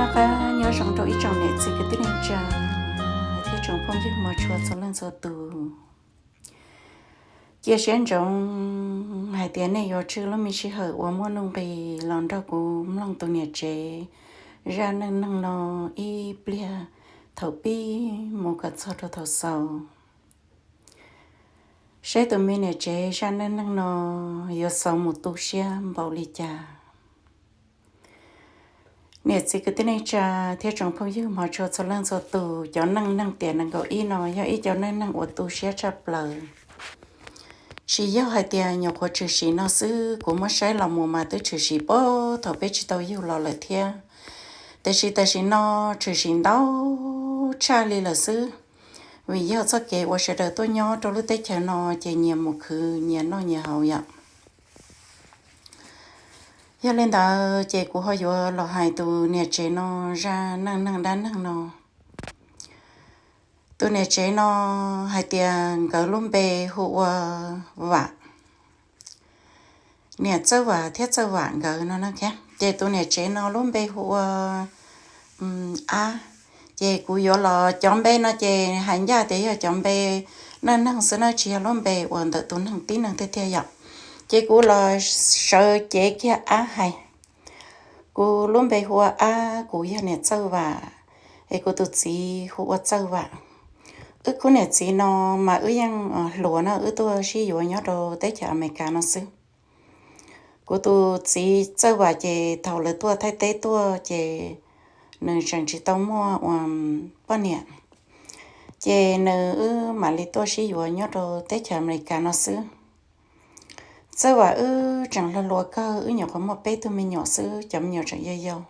Noj qab nyob zoo rau ib tsoom niam txiv kwv tij neej tsa thiab tsoom phooj ywg hmov tshua txhua leej txhua tus. Cia siab ntsoov hais tias nej yuav tswj lub me sij hawm uas muaj nuj nqis los nrog kuv mloog tus niam tsev zaj neej neeg no ib pliag thaum pib mus kom txog rau thaum xaus, saib tus me niam tsev zaj neej neeg no yuav xaus mus tu siab npaum li cas. Niam txiv kwv tij neej tsa thiab tsoom phooj ywg hmov tshua txhua leej txhua tus, cov neej neeg tiam nees nkaum ib no yog ib cov neej neeg uas tu siab tshaj plaws. Tsis yog hais tias nyuam qhuav tshwm sim no xwb, kuv muab saib los mus mas twb tshwm sim puag thaum peb tsis tau yug los lawm thiab. Tiam sis tam sim no tshwm sim ntau tshaj li lawm xwb, vim yog txoj kev uas sawv daws tuaj nyob rau lub teb chaws no ces nyias mus khwv nyias noj nyias haus yom. Yog li ntawd ces kuv ho yuav los hais tus niam tsev no zaj neej neeg dab neeg no. Tus niam tsev no hais tias nkawd lub npe hu ua Vam, niam Txawj Vam thiab Txawj Vam nkawd no na. Ces tus niam tsev no lub npe hu ua Ab. Ces kuv yuav los, cov npe no ces hais ncaj tias yog cov npe neej neeg xwb na, tsis yog lub npe uas ntawm tus neeg tib neeg tiag tiag yom. Ces kuv los sawv cev kiag Ab hais. Kuv lub npe hu ua Ab, kuv yog niam Txawj Vam, es kuv tus txiv hu ua Txawj Vam. Wb khub niam txiv no mas wb yeej hluas na, wb tuaj sib yuav nyob rau teb chaws Amelikas no xwb. Kuv tus txiv Txawj Vam ces thaum lawv tuaj Thaib teb tuaj ces nws tseem tsis tau muaj ua poj niam, ces nws wb mam li tuaj sib yuav nyob rau teb chaws Amelikas no xwb. Txawj Vam wb tseem hluas hluas kawg, wb nyuam qhuav muaj peb tug me nyuam xwb, cov me nyuam tseem yau yau.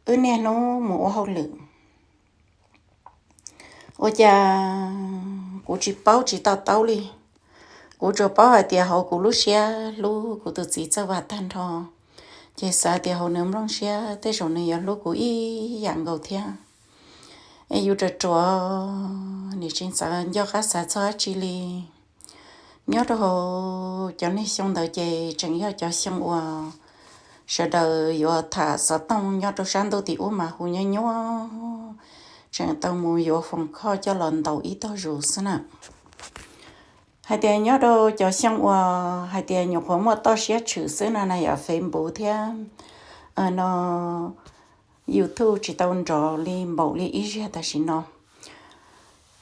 Wb niaj hnub mus ua hauj lwm. Ua cas kuv tsis paub tsis to taub li. Kuv tsuas paub hais tias hauv kuv lub siab hlub kuv tus txiv Txawj Vam tag nrho, ces xav tias hauv nws nplooj siab tej zaum nws yuav hlub kuv ib yam nkaus thiab. Es yus ruam ruam, nim tsis txawj nco qab xav txog dab tsi li. Nyob rau hauv cov niag xyoo ntawd ces tseem yog cov xyoo uas sawv daws yuav tham xov tooj nyob rau sab ntuj tim ub mas hu nyuaj nyuaj, tseem tau mus yuav foos khoj coj los ntaus ib tog zus xwb na. Hais tias nyob rau cov xyoo uas hais tias nyuam qhuav muaj toj siab tshwm xwb no na, yog Facebook thiab no YouTube tsis tau nrov li npaum li ib zaug tam sim no.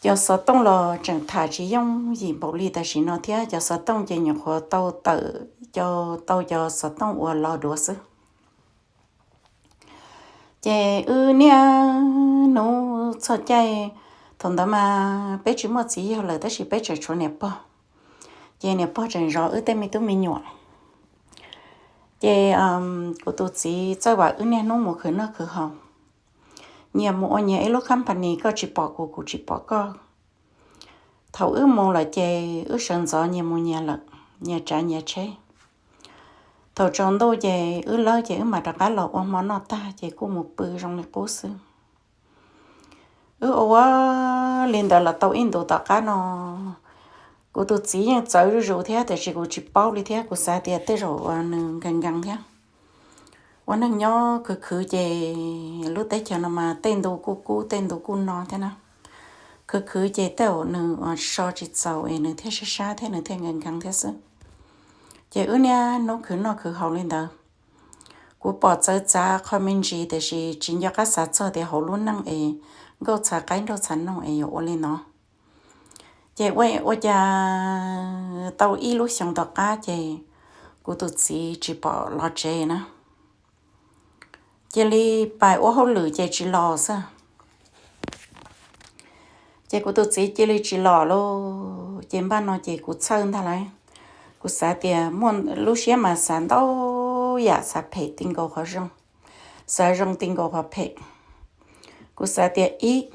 Cov xov tooj los tseem tham tsis yooj yim npaum li tam sim no thiab, cov xov tooj ces nyuam qhuav tau tawm, tau cov xov tooj uas los duav xwb. Ces wb niaj hnub txog caij, thaum ntawd mas peb tsis muaj txiv yawg lawm tab sis peb tseem tshuav niam pog. Ces niam pog tseem zov wb tej me tub me nyuam. Ces kuv tus txiv Txawj Vam wb niaj hnub mus khwv noj khwv haus, nyias mus ua nyias ib lub company, koj tsis pom kuv, kuv tsis pom koj. Thaum wb mus lawm ces wb sawv ntxov nyias mus nyias lawm, nyias tsav nyias tsheb. Thaum tsaus ntuj ces wb lawb ces wb mam rov qab los ua hmo noj tag ces kuj mus pw zoo li qub xwb. Wb ua ua li ntawd los tau ib ntus tom qab no, kuv tus txiv yeej txawv zuj zus thiab tiam sis kuv tsis paub li thiab, kuv xav tias tej zaum uas nws nkees nkees thiab. Ua neeg nyob khwv khwv ces lub teb chaws no mas tej ntu kuj kub tej ntu kuj no thiab na. Khwv khwv ces tej zaum nws so tsis txaus es nws thiaj sab sab thiab nws thiaj nkees nkees thiab xwb. Ces wb niaj hnub khwv noj khwv haus li ntawd. Kuv pom txawv txav qho me ntsis tiam sis tsis nco qab xav txog tias hauv lub neej es nkauj txhav qaib nraug txhav noog es yuav ua li no. Ces ua cas tau ib lub xyoos tom qab ces kuv tus txiv tsis pom los tsev na. Cia li pais ua hauj lwm ces tsis los xwb. Ces kuv tus txiv cia li tsis los lauj. Ces npaj no ces kuv txhawj ntag lauj. Kuv xav tias muaj lub siab mas xav ntau yam, xav phem ti nkaus qhov zoo, xav zoo ti nkaus qhov phem. Kuv xav tias ib,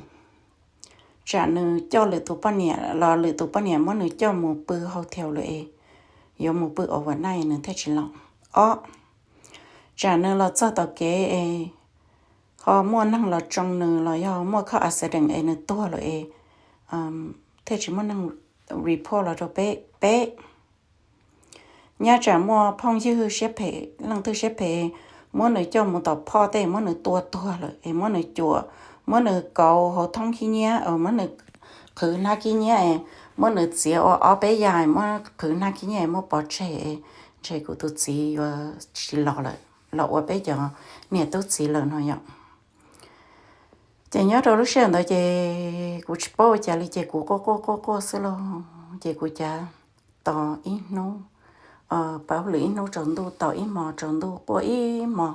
tsam nws coj lwm tus poj niam los lwm tus poj niam muab nws coj mus pw hotel lawm es yuav mus pw overnight nws thiaj tsis los. Ob, tsam nws los txog tom kev es ho muaj neeg los tsoo nws los yog muaj khob accident es nws tuag lawm es thiaj tsis muaj neeg report los rau peb. Peb, nyob tsam muaj phooj ywg siab phem leej twg siab phem muab nws coj mus tom phoj tej, muab nws tua tuag lawm es muab nws cuam, muab nws kauv hauv thoob khib nyiab, muab nws qhwv hnab khib nyiab es muab nws txiav ua ob peb yam, muab qhwv hnab khib nyiab es muab pov tseg es ntshe kuv tus txiv yuav tsis los lawm, los ua peb cov niam tub txiv lawm no yom. Ces nyob rau lub sij hawm ntawd ces kuv tsis paub ua cas li ces kuv quaj quaj quaj quaj xwb lauj. Ces kuv cav tos ib hnub, pauv lwm ib hnub tsaus ntuj, tos ib hmos tsaus ntuj, quaj ib hmos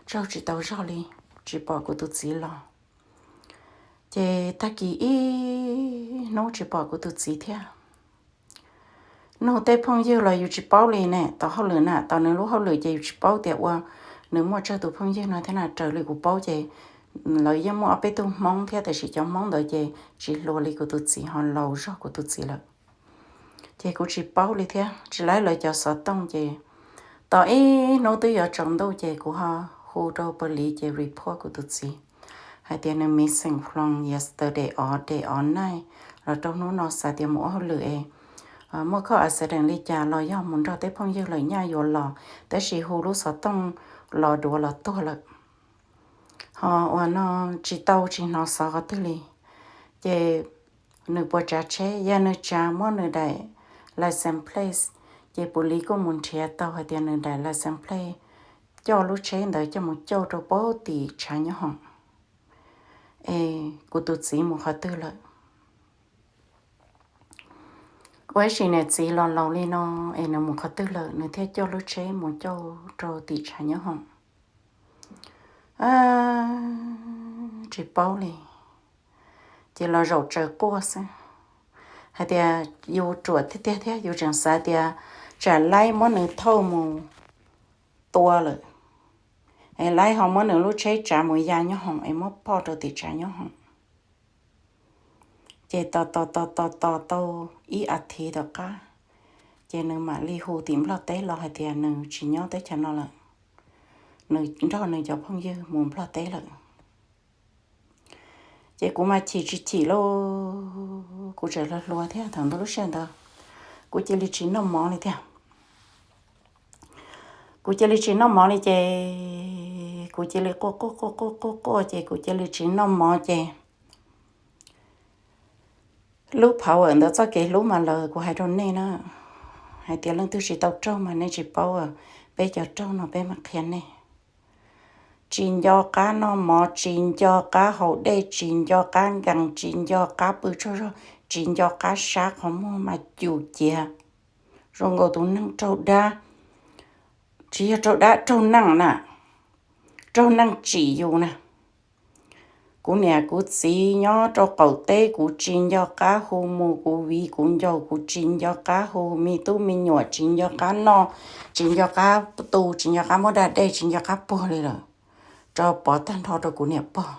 tsaug tsis tau zog li, tsis pom kuv tus txiv los. Ces tag kis ib hnub tsis pom kuv tus txiv thiab. Nug tej phooj ywg los yus tsis paub li ne, tos hauj lwm na, tos nws lub hauj lwm ces yus tsis paub tias ua nws muaj tsawg tus phooj ywg no thiab na. Raws li kuv paub ces lawv yeej muaj ob peb tug Hmoob thiab, tab sis cov Hmoob ntawd ces tsis hluas li kuv tus txiv, ho laus zog kuv tus txiv lawm. Ces kuv tsis paub li thiab, tsis laib lawv cov xov tooj ces tos ib hnub twb yuav tsaus ntuj ces kuv ho hu rau police ces report kuv tus txiv hais tias nws missing from yesterday all day all night los rau hnub no, xav tias mus ua hauj lwm es muaj khob accident li cas los yog mus nrog tej phooj ywg lawm nyaj yuav los, tab sis hu lub xov tooj los duav los tuag lawm. Ho uas no tsis tau tsis hnov xov qhov twg li. Ces nws puas tsav tsheb, yog nws tsav muab nws daim license plate, ces police kuj mus nrhiav tau hais tias nws daim license plate coj lub tsheb ntawd coj mus cauj rau pem tim tshav nyob hoom. Es kuv tus txiv mus qhov twg lawm? Ua ib sim niam txiv los laus li no es nws mus qhov twg lawm nws thiaj coj lub tsheb mus cauj rau tim tshav nyob hoom? Tsis paub li. Ces los zaum tsaws quaj xwb hais tias yus ruam tiag tiag thiab yus tseem xav tias tsam laib muab nws thauj mus tua lawm, es laib ho muab nws lub tsheb tsav mus ya nyob hoom es muab poj rau tim tshav nyob hoom. Ces tos tos tos tos tos tau ib as thiv tom qab, ces nws mam li hu tim Nplog teb los hais tias nws tsis nyob teb chaws no lawm, nws nrog nws cov phooj ywg mus Nplog teb lawm. Ces kuv mas chim tsis chim lauj, kuv tseem hluas hluas thiab thaum ntawd lub sij hawm ntawd, kuv cia li tsis noj mov li thiab. Kuv cia li tsis noj mov li ces kuv cia li quaj quaj quaj quaj quaj quaj ces kuv cia li tsis noj mov ces lub power ntawd txoj kev hlub mas lawv, kuv hais rau nej na, hais tias leej twg tsis tau raug mas nej tsis paub, peb cov raug no peb mam qhia nej. Tsis nco qab noj mov, tsis nco qab haus dej, tsis nco qab nkees, tsis nco qab pw tsaug zog, tsis nco qab sab qhov muag mas cum ciav zoo nkaus tus neeg raug dab. Tsis yog raug dab, raug neeg na, raug neeg tsim yus na. Kuv niam kuv txiv nyob rau qaum teb, kuv tsis nco qab hu mus, kuv viv kuv ncaus, kuv tsis nco qab hu me tub me nyuam, tsis nco qab noj, tsis nco qab tu, tsis nco qab muab da dej, tsis nco qab puag li lawm, rau pov tag nrho rau kuv niam pog.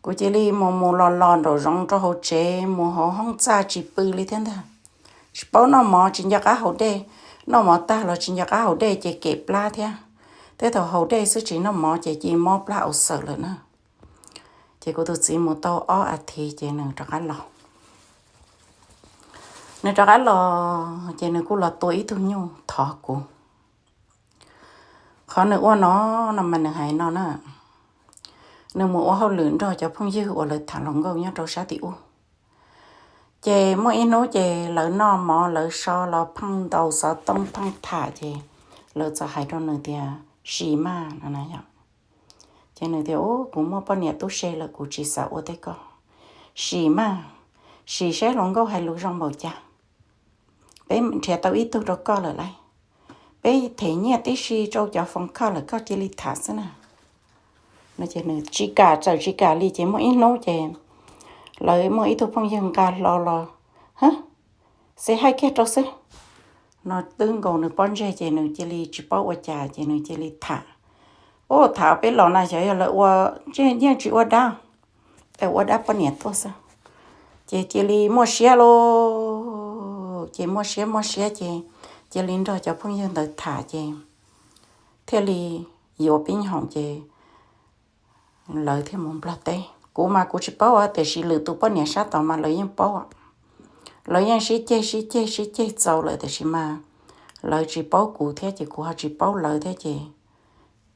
Kuv cia li mus mus los los nraum zoov rau hauv tsev, mus hauv hoob txaj tsis pw li thiab ntag. Tsis paub noj mov, tsis nco qab haus dej, noj mov tag los tsis nco qab haus dej ces kem plab thiab. Tej thaum haus dej xwb tsis noj mov ces cia mob plab au xawm lawm na. Ces kuv tus txiv mus tau ob as thiv ces nws rov qab los. Nws rov qab los ces nws kuj los tua ib tug nyuj thov kuv. Qhov nws ua no, no mas nws hais no na, nws mus ua hauj lwm nrog cov phooj ywg uas lawv tham hluas nkauj nyob rau sab tim ub. Ces muaj ib hnub ces lawv noj mov lawv so los pheej ntaus xov tooj pheej tham ces lawv txawm hais rau nws tias, Sis maj, no na yom. Ces nws tias, Ub, kuv muaj poj niam tub se lawm kuv tsis xav ua tej ko. Sim maj, sim saib hluas nkauj hais lus zoo npaum cas. Peb nrhiav tau ib tug rau koj lawm lauj. Peb them nyiaj tib si rau cov foos khoj lawm koj cia li tham xwb na. No ces nws tsis kam, txawm tsis kam li ces muaj ib hnub ces lawv muaj ib tug phooj ywg nqa hlo los, Hab, xes haij kiag rau xwb. No twb nkaus nws pob ntseg ces nws cia li tsis paub ua cas ces nws cia li tham, Ub, tham peb los na xyov yog lawv ua, yeej tsis ua dab, ua dab poj niam tuaj xwb. Ces cia li muaj siab lauj, ces muaj siab muaj siab ces cia li nrog cov phooj ywg ntawd tham ces thiaj li yuav pib nyob hoom ces lawv thiaj mus Nplog teb. Kuv mas kuv tsis paub tiam sis lwm tus poj niam sab tod mas lawv yeej paub. Lawv yeej sib ceg sib ceg sib ceg txaus lawm tiam sis mas lawv tsis paub kuv thiab ces kuv ho tsis paub lawv thiab ces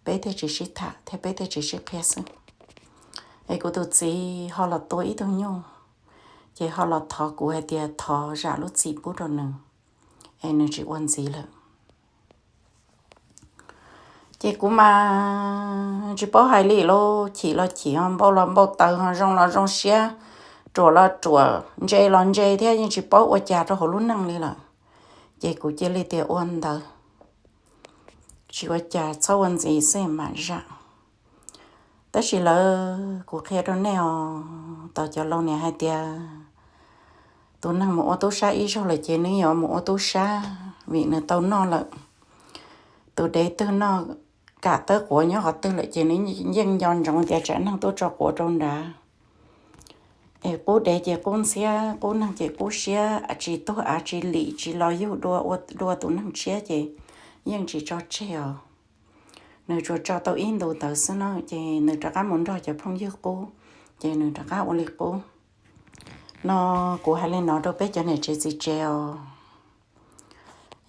peb thiaj tsis sib tham thiab peb thiaj tsis sib qhia xwb. Es kuv tus txiv ho los tua ib tug nyuj, ces ho los thov kuv hais tias thov zam lub txim pub rau nws, es nws tsis ua ntxiv lawm. Ces kuv mas tsis paub hais li lauj, chim los chim, ho npau los npau taws, ho zoo los zoo siab, ruam los ruam, ntse los ntse thiab, yeej tsis paub ua cas rau hauv lub neej li lawm. Ces kuv cia li tias ua ntawd, tsis ua cas, txhob ua ntxiv xwb mam zam. Tab sis lawv, kuv qhia rau nej os, tau cov laus niam hais tias tus neeg mus ua tub sab ib zaug lawm ces nws yuav mus ua tub sab vim nws tau noj lawm. Tus dev twg noj kam tawb quav nyob qhov twg lawm ces nws yeej nco ntsoov tias tsam neeg tuaj tso quav rau nrad. Es qub dev ces qub ntxhiab, qub neeg ces qub siab, tsis tuag av tsis lim, tsis los yug dua ua dua tus neeg tshiab ces yeej tsis tso tseg os. Nws tsuas tso tau ib ntus ntawd xwb na, ces nws rov qab mus nrog cov phooj ywg qub, ces nws rov qab ua li qub. No kuv hais li no rau peb cov niam tsev txiv tsev os.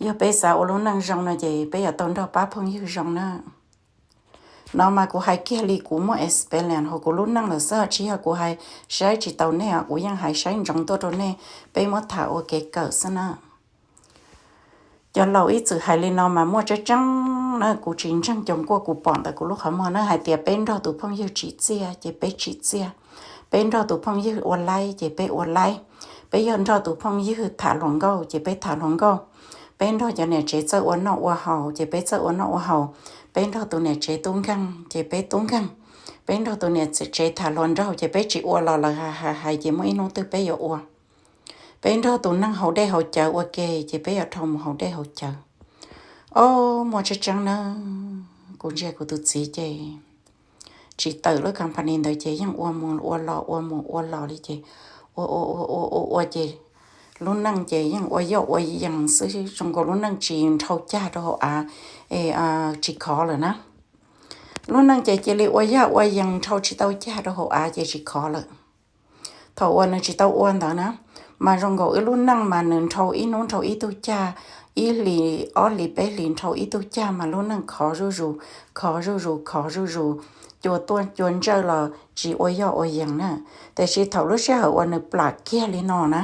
Yog peb xav ua lub neej zoo no ces peb yuav tau nrog pab phooj ywg zoo na. No mas kuv hais kiag li kuv muaj experience hauv kuv lub neej lawm xwb, tsis yog kuv hais saib tsis taus nej os, kuv yeej hais saib ntsoov tuaj rau nej, peb muab tham ua kev kawm xwb na. Cov laus ib txwm hais li no mas muaj tseeb tseeb na, kuv tsis ntseeg cov nkuaj kuv pom ntawm kuv lub qhov muag na, hais tias peb nrog tus phooj ywg tsim txiaj ces peb tsim txiaj, peb nrog tus phooj ywg ua laib ces peb ua laib, peb yog nrog tus phooj ywg tham hluas nkauj ces peb tham hluas nkauj, peb nrog cov niam tsev txawj ua noj ua haus ces peb txawj ua noj ua haus, peb nrog tus niam tsev tub nkeeg ces peb tub nkeeg, peb nrog tus niam tsev tham hluas nraug ces peb tsis ua los lawv hais hais ces muaj ib hnub twg peb yuav ua. Peb nrog tus neeg haus dej haus cawv ua ke ces peb yuav dhau mus haus dej haus cawv. Ob, muaj tseeb tseeb na, kuv ntsia kuv tus txiv ces tsis tawm lub company ntawd ces yeej ua mus ua los ua mus ua los li ces ua ua ua ua ua ces lub neej ces yeej ua yoj ua yees xwb, zoo nkaus lub neej tsis nrhau cag rau hauv av, es tsis khov lawm na. Lub neej ces cia li ua yoj ua yees nrhau tsis tau cag rau hauv av ces tsis khov lawm. Thaum uas nws tsis tau ua ntawd na, mas zoo nkaus wb lub neej mas nws nrhau ib hnub nrhau ib tug cag, ib hlis ob hlis peb hlis nrhau ib tug cag mas lub neej khov zuj zus, khov zuj zus, khov zuj zus, cua tuaj cua ntsawj los tsis ua yoj ua yees na. Tiam sis thaum lub sij hawm uas nws plam kiag li no na,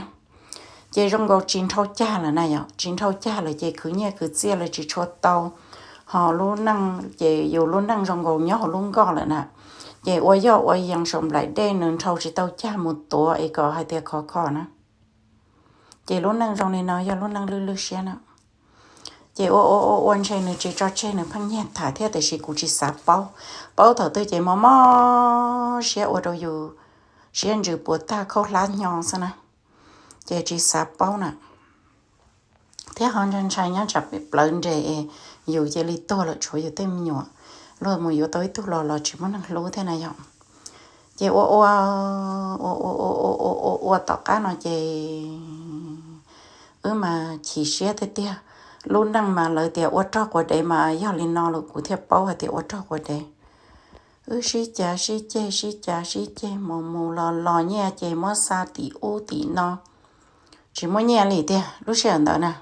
ces zoo nkaus tsis nrhau cag lawm na yom, tsis nrhau cag lawm ces khwv nyiaj khwv txiaj lawv tsis tshua tau, ho lub neej ces yus lub neej zoo nkaus nyob hauv lub nkoj lawm na. Ces ua yoj ua yees saum nplaim dej nws nrhau tsis tau cag mus tuav es kom hais tias khov kho na. Ces lub neej zoo li no yog lub neej lwj lwj siab na. Ces ua ua ua ua ntshe nws tsis tso tseg nws pheej nyiag tham thiab, tiam sis kuv tsis xav paub. Paub thaum twg ces mob mob siab ua rau yus siab ntsws puas tag khaub hlab hnyo xwb na. Ces tsis xav paub na. Thiab ho ntshai ntshai nyob tsam plawv nres es yus cia li tuag lawm tshuav yus tej me nyuam, luag mus yuav tau ib tug los los tsis muaj neeg hlub thiab na yom. Ces ua ua ua ua ua ua ua ua tom qab no ces wb mas chim siab tiag tiag. Lub neej mas lawv tias ua rog quas dev mas yog li no los kuv thiaj paub hais tias ua rog quas dev. Wb sib cav sib ceg sib cav sib ceg mus mus los los nyiaj ces muab xa tim ub tim no, tsis muaj nyiaj li tiag lub sij hawm ntawd na.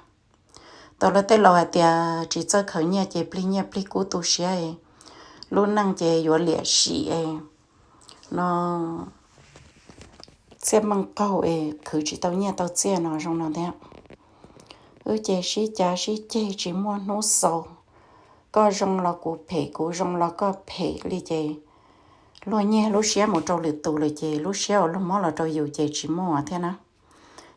Tau lawv tej laus hais tias tsis txawj khaws nyiaj ces plig nyiaj plig kub tu siab, lub neej ces yuav liam sim no, txhiaj meej qaug es khwv tsis tau nyiaj tau txiaj no zoo no thiab. Wb ces sib cav sib ceg tsis muaj hnub xaus, koj zoo los kuv phem, kuv zoo los koj phem li ces luag nyiag lub siab mus rau lwm tus lawm ces lub siab uas luag muab los rau yus ces tsis muaj thiab na.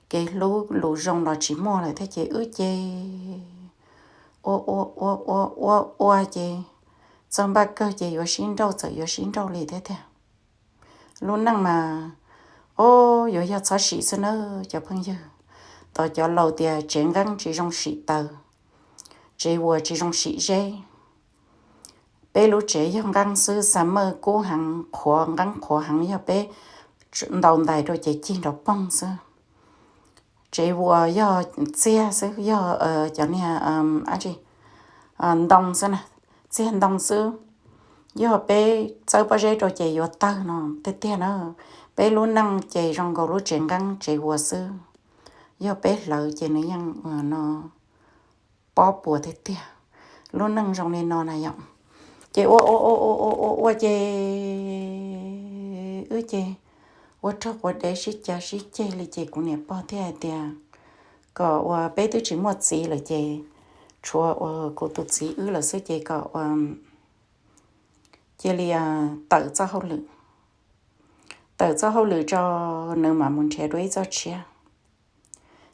Kev hlub lus zoo los tsis muaj lawm thiab ces wb ces ua ua ua ua ua ua ces txog npaj kawg ces yuav sib nrauj txawm yuav sib nrauj li thiab tiag. Lub neej mas, o, yuav yog txhob sim xwb nawb cov phooj ywg. Tos cov laus tias tsev nqeeb tsis zoo sim taws, tsev vuas tsis zoo sim zeb. Peb lub tsev yog nqeeb xwb, xa maj kub heev, qhuav nqeeb qhuav heev, yog peb ntaus ntais rau ces cig nrov poog xwb. Tsev vuas yog txiag xwb, yog cov niag ntoo xwb na, txiag ntoo xwb. Yog peb txawb pob zeb rau ces yuav tawg no tiag tiag na. Peb lub neej ces zoo nkaus lub tsev nqeeb tsev vuas xwb, yog peb hlawv ces nws yeej no pob puas tiag tiag. Lub neej zoo li no na yom. Ces ua ua ua ua ua ua ces wb ces ua rog quav dev sib cav sib ceg li ces kuv niam pog thiaj hais tias kom ua, peb twb tsis muaj txiv lawm ces tshuav ua kuv tus txiv wb lawm xwb ces kom ua cia li tawm txoj hauj lwm, tawm txoj hauj lwm tso, nws mam mus nrhiav dua ib txoj tshiab.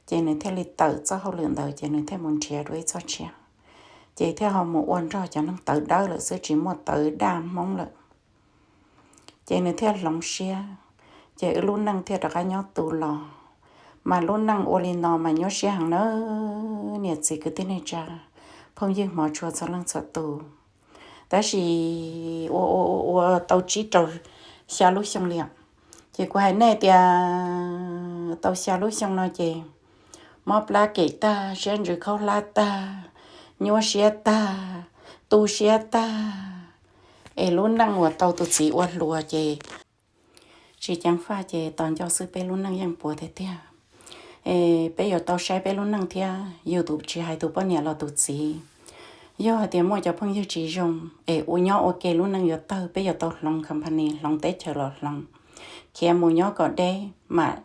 Ces nws thiaj li tawm txoj hauj lwm ntawd ces nws thiaj mus nrhiav dua ib txoj tshiab, ces thiaj ho mus ua nrog cov neeg tawv dawb lawm xwb tsis muaj tawv daj Hmoob lawm. Ces nws thiaj hloov siab, ces wb lub neej thiaj rov qab nyob tu los. Mas lub neej ua li no mas nyuaj siab heev nawb niam txiv kwv tij neej tsa, phooj ywg hmov tshua txhua leej txhua tus. Tab sis ua ua ua tau tsib rau xya lub xyoo li os, ces kuv hais nej tias tau xya lub xyoo no ces mob plab kem tag, siab ntsws khaub hlab tag, nyuaj siab tag, tu siab tag, es lub neej uas tau tus txiv ua hluas ces tsis ceev faj ces tos nco xwb peb lub neej yeej puas tiag tiag. Es peb yuav tau saib peb lub neej thiab yus tus, tsis hais tus poj niam los tus txiv. Yog hais tias muaj cov phooj ywg tsis zoo es ua nyob ua ke lub neej yuav tawg, peb yuav tau hloov company, hloov teb chaws los hloov, khiav mus nyob kom deb mam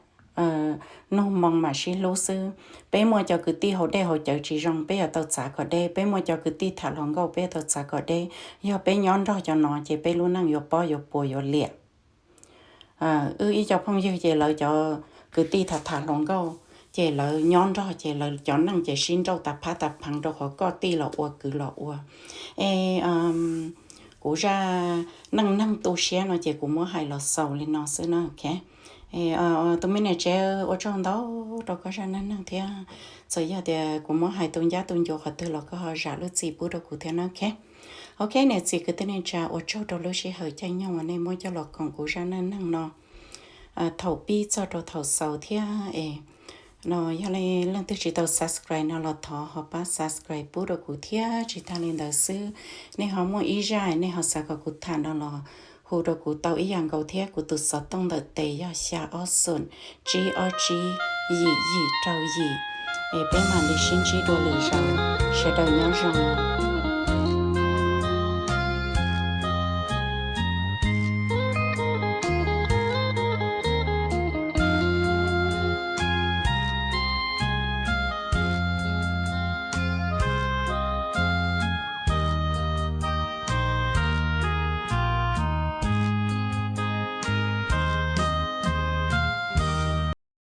nug moo mam sib hlub xwb. Peb muaj cov kwv tij hauv dej hauv cawv tsis zoo, peb yuav tau txav kom deb. Peb muaj cov kwv tij tham hluas nkauj, peb yuav tau txav kom deb. Yog peb nyob nrog cov no ces peb lub neej yuav pob yuav puas yuav liam. Wb ib co phooj ywg ces lawv cov kwv tij tham tham hluas nkauj, ces lawv nyob nrog ces lawv cov neej ces sib nrauj tas phab tas pheev rau qhov koj tij los ua kwv los ua. Es kuv zaj neej neeg tu siab no ces kuv muab hais los xaus li no xwb na. Tus me niam tsev, ua tsaug ntau rau koj zaj neej neeg thiab. Txawm yog tias kuv muab hais tu ncab tu ncua qhov twg los koj ho zam lub txim pub rau kuv thiab na. Ok, niam txiv kwv tij neej tsa, ua tsaug rau lub sij hawm caij nyoog uas nej muab coj los koom kuv zaj neej neeg no thaum pib txog rau thaum xaus thiab. Es no yog li leej twg tsis tau subscribe no los thov ho pab subscribe pub rau kuv thiab. Tsis tag li ntawd xwb, nej ho muaj ib zaj nej ho xav kom kuv tham no los hu rau kuv tau ib yam nkaus thiab. Kuv tus xov tooj ntawm tes yog xya ob xoom tsib ob tsib yim yim rau yim. Es peb mam li sib ntsib dua lwm zaus, sawv daws nyob zoo.